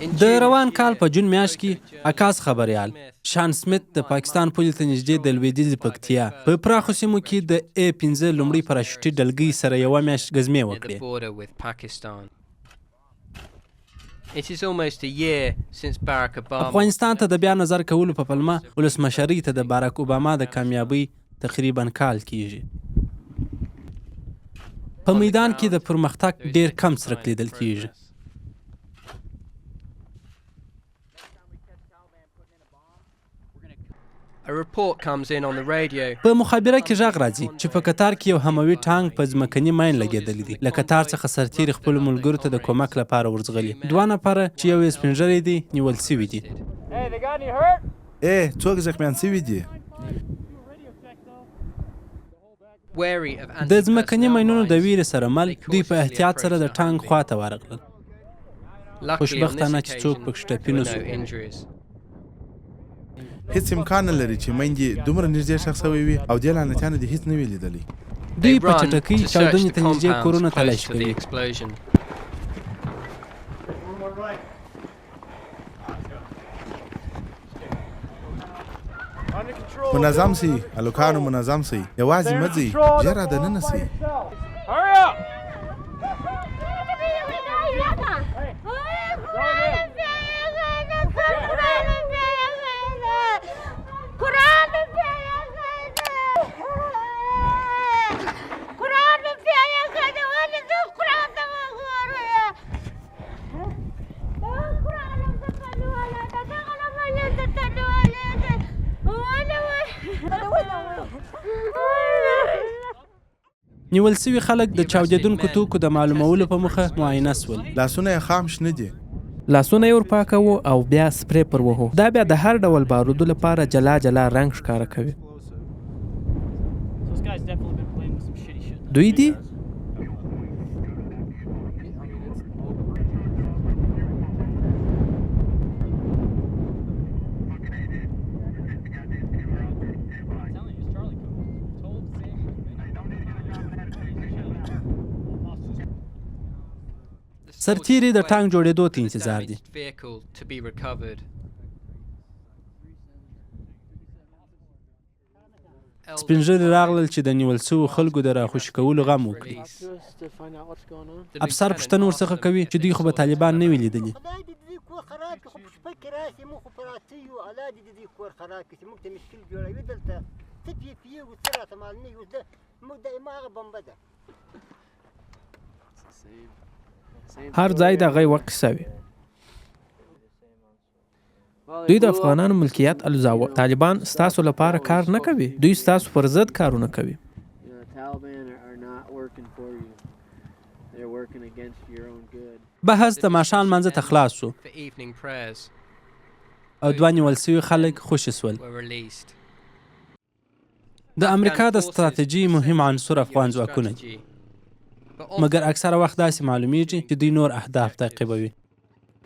د روان کال په جون میاشت کې عکاس خبریال شان سمیت د پاکستان پولې ته نږدې د لوېدیځې پکتیا په پراخو سیمو کې د اې 5 لومړۍ پراشوټي ډلګۍ سره یوه میاشت ګزمې وکړې. افغانستان ته د بیا نظر کولو په پلمه ولسمشرۍ ته د باراک اوباما د کامیابۍ تقریبا کال کیږي. په میدان کې د پرمختګ ډیر کم څرک لیدل کیږي. په مخابره کې غږ راځي چې په کتار کې یو هموي ټانک په ځمکني ماین لګېدلی دی. له کتار څخه سرتېري خپلو ملګرو ته د کومک لپاره ورځغلي. دوه نفره چې یو یې سپین ږیری دی نیول شوي دي. ای، څوک زخمیان شوي دي؟ د ځمکني ماینونو د ویرې سره مل، دوی په احتیاط سره د ټانک خوا ته ورغلل. خوشبختانه چې څوک پکښې ټپي نه شو. هیڅ امکان نه لري چې مین دې دومره نږدې ښخ شوی وي او دې لعنتیانو دې هیڅ نه وي لیدلی. دوی په چټکۍ چاودنې ته نږدې کورونه تلاشي کوي. منظم شئ هلکانو منظم شئ یوازې مه ځئ ژر را دننه شئ. نیول شوي خلک د چاودېدونکو توکو د معلومولو په موخه معاینه شول. لاسونه یې خام شنه دي. لاسونه یې ور پاکوو او بیا سپرې پر وهو. دا بیا د هر ډول بارودو لپاره جلا جلا رنګ ښکاره کوي. دوی دي؟ سرتیري د ټانک جوړېدو ته انتظار دي. سپین ږیري راغلل چې د نیول شوو خلکو د راخوشي کولو غم وکړي. افسر پوښتنه ورڅخه کوي چې دوی خو به طالبان نه وي لیدلي. هر ځای دغه یوه قصه وي. دوی د افغانانو ملکیت الوزاوه. طالبان ستاسو لپاره کار نه کوي، دوی ستاسو پر ضد کارونه کوي. بحث د ماښام لمانځه ته خلاص شو او دوه نیول شوي خلک خوشې شول. د امریکا د ستراتیژۍ مهم عنصر افغان ځواکونه دي، مګر اکثره وخت داسې معلومیږي چې دوی نور اهداف تعقیبوي.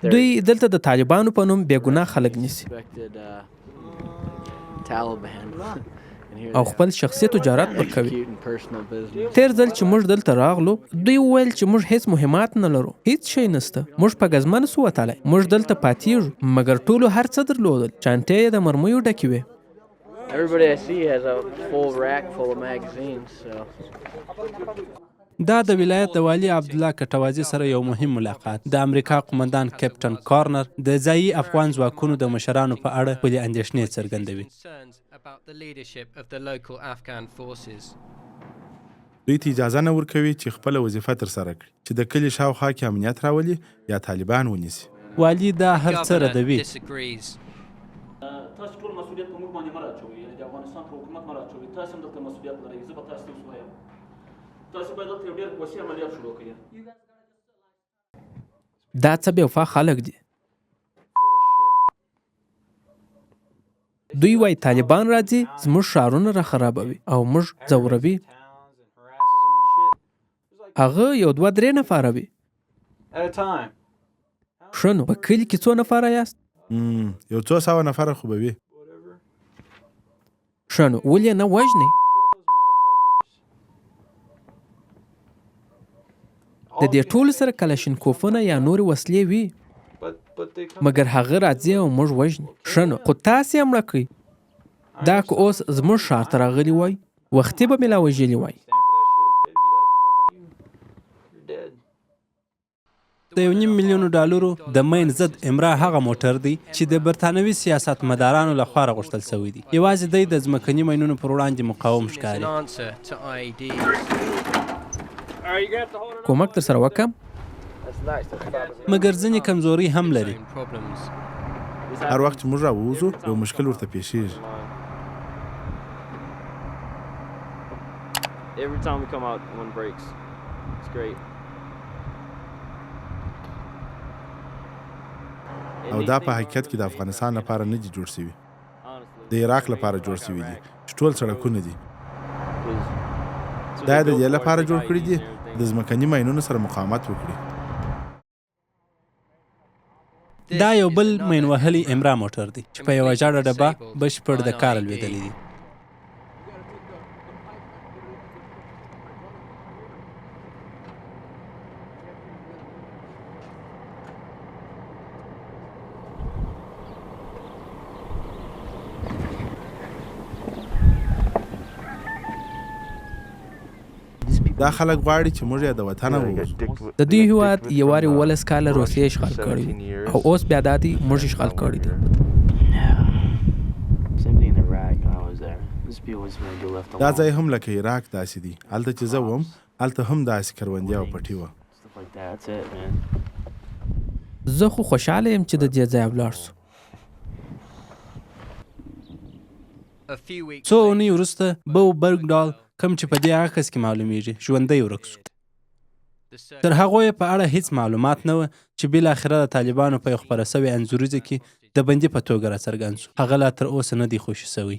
دوی دلته د طالبانو په نوم بې ګناه خلک نیسي او خپل شخصي تجارت پر کوي. تېر ځل چې موږ دلته راغلو، دوی وویل چې موږ هیڅ مهمات نه لرو، هیڅ شی نشته، موږ په ګزمه نشو وتلی، موږ دلته پاتیږو، مګر ټولو هر څه درلودل، چانټې یې د مرمیو ډکې وې. دا د ولایت د والي عبدالله کټوازي سره یو مهم ملاقات. د امریکا قومندان کپټن کارنر د ځايي افغان ځواکونو د مشرانو په اړه خپلې اندېښنې څرګندوي. دوی ته اجازه نه ورکوي چې خپله وظیفه ترسره کړي، چې د کلي شاوخوا کې امنیت راولي یا طالبان ونیسي. والي دا هر څه ردوي. تاسو ټول مسولیت په موږ باندې مه راچوئ، یعنې د افغانستان پر حکومت مه راچوئ، تاسو هم دلته مسولیت لرئ، زه به تاسو ته اوس وایم، تاسو باید دلته یو ډېر وسیع عملیات شروع کړئ. دا څه بې وفا خلک دي. دوی وايي طالبان راځي زموږ ښارونه را خرابوي او موږ ځوروي. هغه یو دوه درې نفره وي. ښه نو په کلي کې څو نفره یاست؟ یو څو سوه نفره خو به وي. ښه نو ولې نه وژنئ؟ د دې ټولو سره کلاشینکوفونه یا نورې وسلې وي. مګر هغه راځي او موږ وژني. ښه نو، خو تاسې یې مړه کړئ. دا که اوس زموږ ښار ته راغلي وای، وختي به مې لا وژلي وای. د یو نیم میلیون ډالرو د مین ضد امرا هغه موټر دی چې د برتانوي سیاستمدارانو لخوا راغوښتل شوی دی. یوازې دی د ځمکني ماینونو پر وړاندې مقاوم ښکاري. کومک درسره وکړم؟ مګر ځینې کمزورۍ هم لري. هر وخت چې موږ راووځو یو مشکل ورته پیښیږي. او دا په حقیقت کې د افغانستان لپاره نه دي جوړ شوي، د عراق لپاره جوړ شوي دي چې ټول سړکونه دي. دا یې د دې لپاره جوړ کړي دي چې د ځمکني ماینونو سره مقاومت وکړي. دا یو بل مین وهلی امرا موټر دی چې په یوه ژړه ډبه بشپړ د کاره لوېدلی دی. دا خلک غواړي چې موږ یې د وطنه ووځو. د دوی هیواد یوارې 17 کاله روسیې اشغال کړی وو او اوس بیا دا دی موږ اشغال کړی دی. دا ځای هم لکه عراق داسې دی، هلته چې زه وم هلته هم داسې کروندې او پټي وه. زه خو خوشحاله یم چې د دې ځایه ولاړ شو. څو اونۍ وروسته بو برګډال، کوم چې په دې عکس کې معلومیږي، ژوندی ورک شو. تر هغو یې په اړه هیڅ معلومات نه وه چې بالاخره د طالبانو په یو خپره شوې انځوریزه کې د بندي په توګه راڅرګند شو. هغه لا تر اوسه نه دی خوشې شوی.